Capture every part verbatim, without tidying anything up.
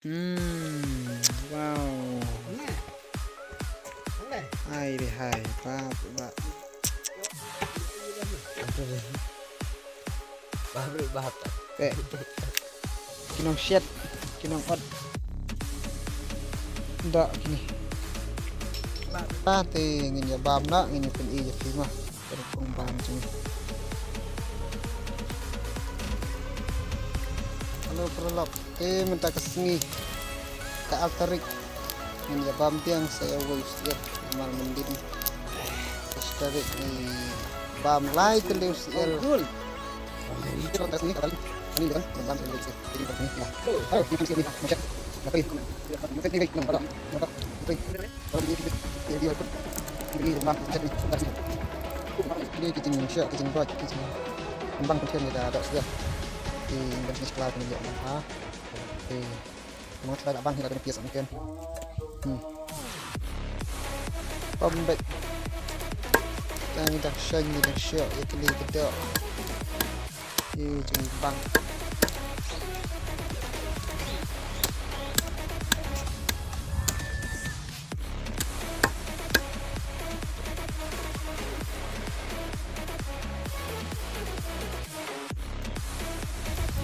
Hmm, wow. Hai deh hai, ba ba. Ba brut ba hap. Te. Ki nong shet, ki nong ot. Dok kini. Ba te ngin ïa bam noh, ngin ïa pyni ïa phi ma. Ka rukom bam jong ngi. Hello paralok. Te mynta ka sngi ka ar tarik. Ngin ïa bam biang sa ïa uwei u syiar namar mynta ka shi tarik ngi bam lai tylli u syiar. Kine ki jingshoh, ki jingbam, ki jing, bang pynthiem ïa ka doh syiar. Ki ban jingshla pynïoh ha. Te nga tla da bang hi la da pias mungkin. Hmm. Pom bek. Tang dak shang ni dak shoh ïa kine ki doh. Ïa jingbang.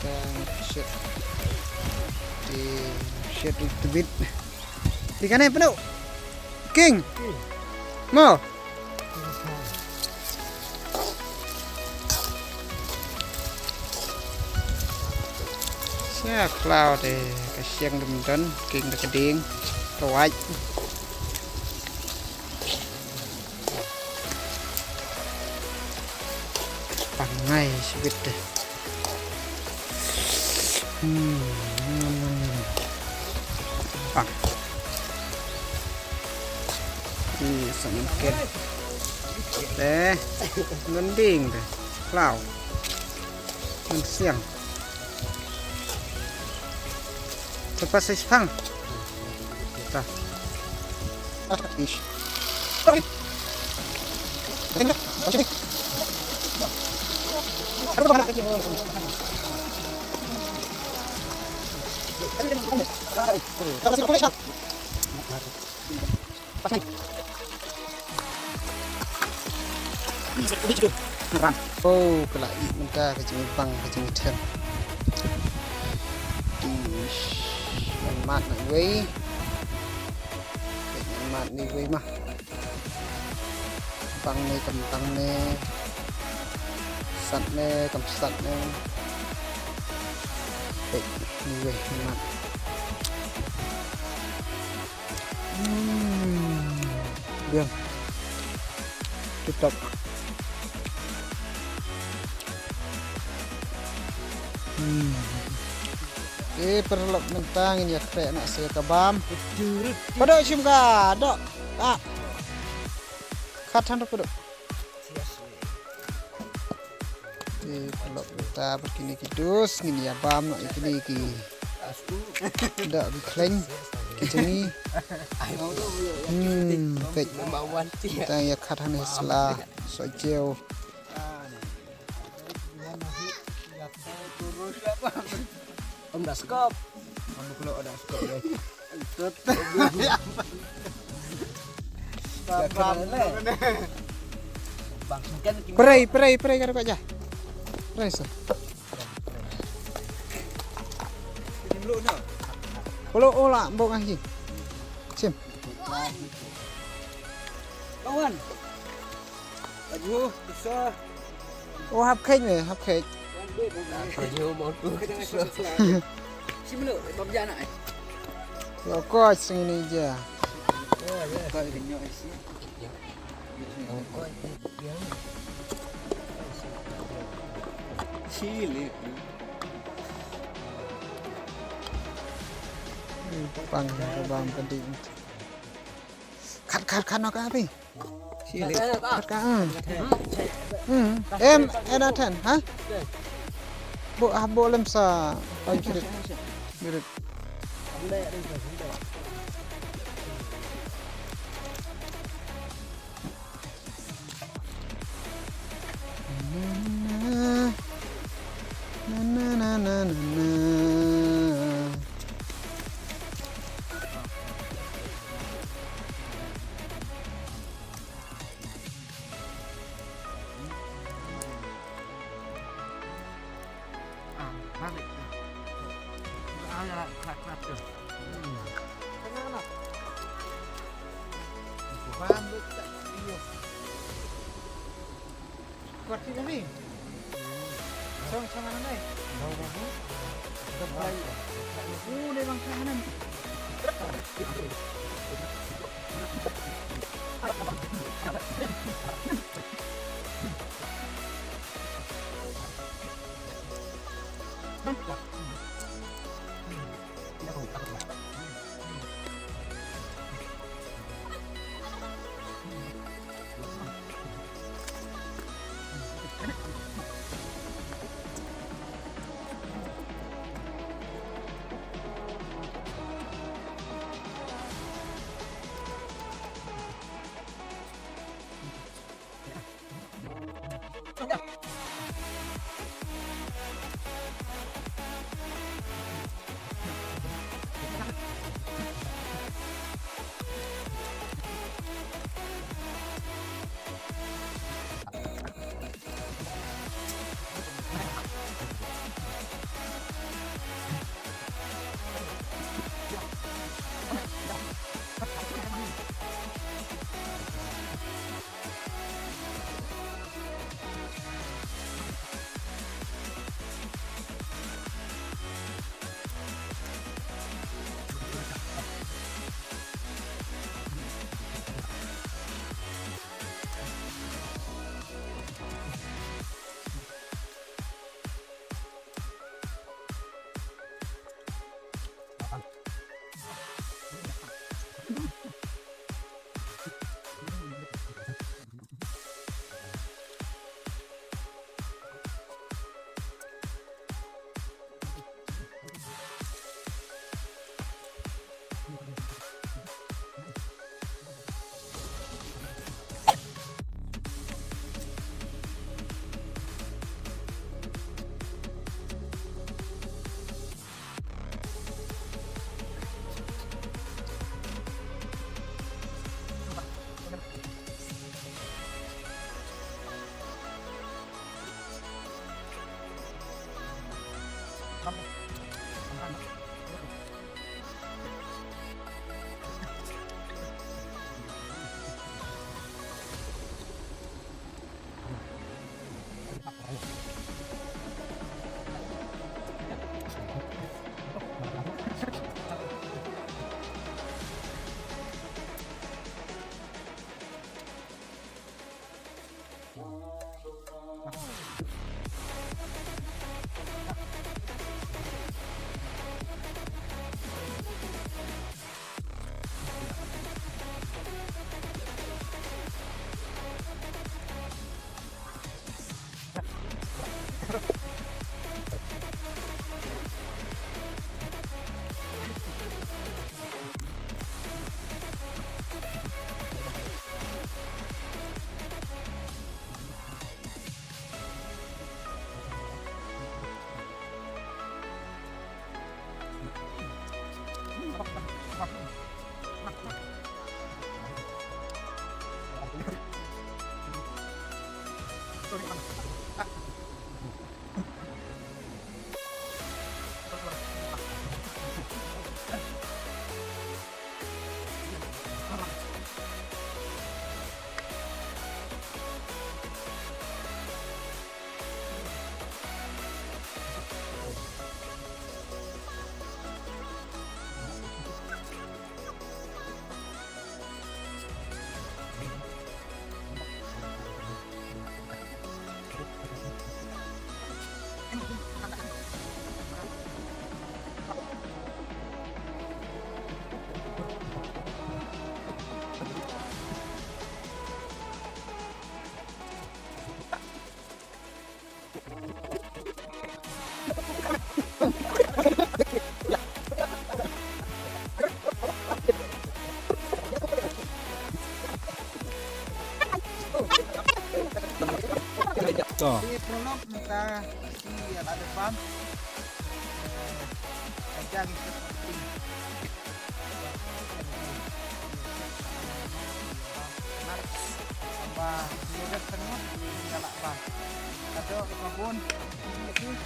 Tang shet. Te shet rit tbit. Te kane pynduh. King. Mo. Sha khlaw te ka shiang dum don, king da ka ding, ka wait. Pang ngai shibit te. Hmm. Pang. Ih, sa mungkin. Te, mending te. Khlaw. Mensiang. Lepas sipang. Ta. Ish. Oh, ka la ih mynta ka jingibang ka jingithem. Ish, ngan mad na iwei. Ngan mad na iwei ma. Bang ne kam bang ne. Sat ne kam sat ne. Peit, na iwei ngan mad. Hmm. Biang. Tip top. Hmm. Te paralok mynta ngin ïa khreh noh sa ïa ka bam. Padoh shim ka doh. Ah. Khat than ruh padoh. Te paralok mynta bad kine ki dus ngin ïa bam noh ïa kine ki doh ki khlaiñ ki jong ngi. Hmm, peit. Mynta ïa khat hangne sla soh jew. Om da skop. Om da skop. Prei, prei, prei ka rupa ja. Prei sa. Polo ola mbok ah ji. Sim. Kawan. Aduh, bisa. Oh, hap khej me, hap khej. Aduh, mau tu. Sim lu, bam jana ai. Lo ko sing ni ja. Ko rinyo isi. Chili. Pang ka bam ka ding. Khat khat khat no ka pi. Chili. Khat khat. Hmm. Hmm. Em, en a ten, ha? Bo ah bo lem sa. Ai kirit. Kirit. Na, na, na, na. To. Te Pranab mynta ki ïa la dep bam. Ka jang ïa ka ting. Ba ïa dep tang ïa la bam. Ka dok ka bun. Ka bun.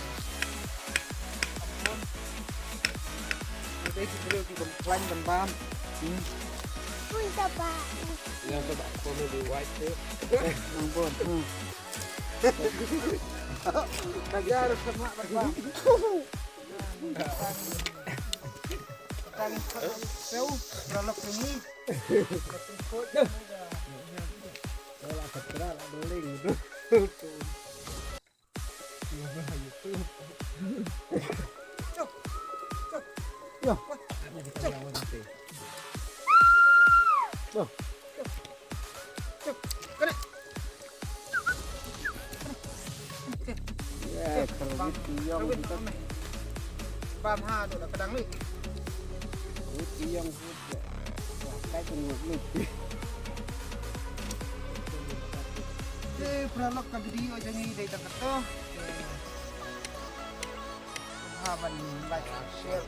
Dei ki briew ki bym khlaiñ ban bam. Hmm. Pun taba. Ïa ka ba ko me di wai te. Nang bon. Hmm. Ka jar sama ban bam. Tang sew, lalok ni. Wala ka tra la doling tu. Bam ha tu la kedang ni. Te paralok, ka video jong ngi dei tang kato. Te sngewbha ban like, share.